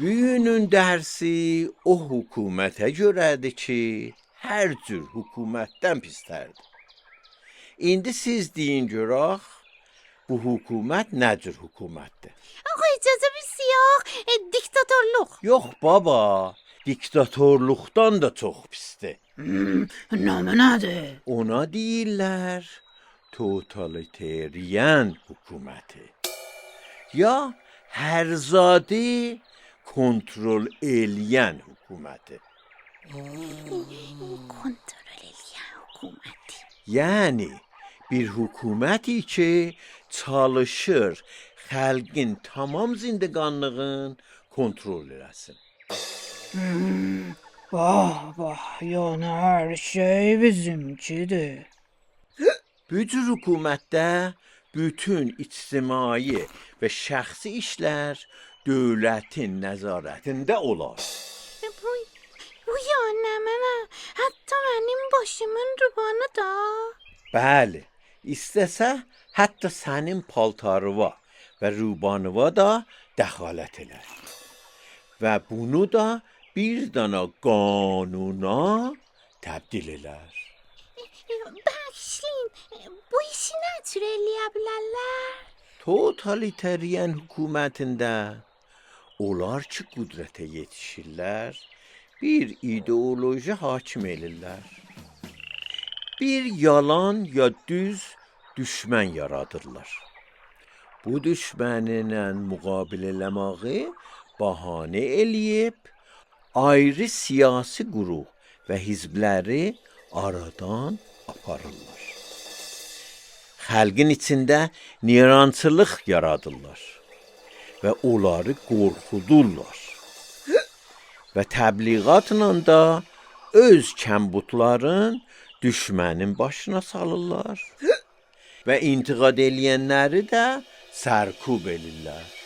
Bugünün dərsi o hökumətə görədir ki, hər cür hökumətdən pislərdir. İndi siz deyin görək, bu hökumət nə cür hökumətdir? آقا اجازه بسیار دیکتاتورلuk. Yox baba, diktatorluqdan da çox pisdir. Namı nədir? Ona deyirlər totalitarian hökuməti. Ya hərzadə kontrol eləyən hökuməti. کنترل حکومتی. Yəni bir hökuməti ki, çalışır xalqın tamam zindeqanlığını kontrol eləsin. Vah vah, yəni hər şey bizimkidir. Bu cür hökumətdə bütün ictimai və şəxsi işlər dövlətin nəzarətində olar. Bu ya mənə hətta mənim başımın rubanı da. Bəli, istəsə hətta sənin paltarıva və rubanıva da dəxalət elər. Və bunu da bir dana qanuna təbdil elər. Bağışlayın, bu işi nə cür eləyə bilərlər? Totalitarian hökumətində onlar ki qüdrətə yetişirlər, bir ideoloji hakim elirlər. Bir yalan ya düz düşmən yaradırlar. Bu düşməninlə müqabilə eləməyi bahanə eləyib ayrı siyasi qruh və hizbləri aradan aparırlar. Xalqın içində nirançılıq yaradırlar və onları qorxudurlar. Və təbliğatla da öz kəmbutların düşmənin başına salırlar və intiqad eləyənləri də sərkub elirlər.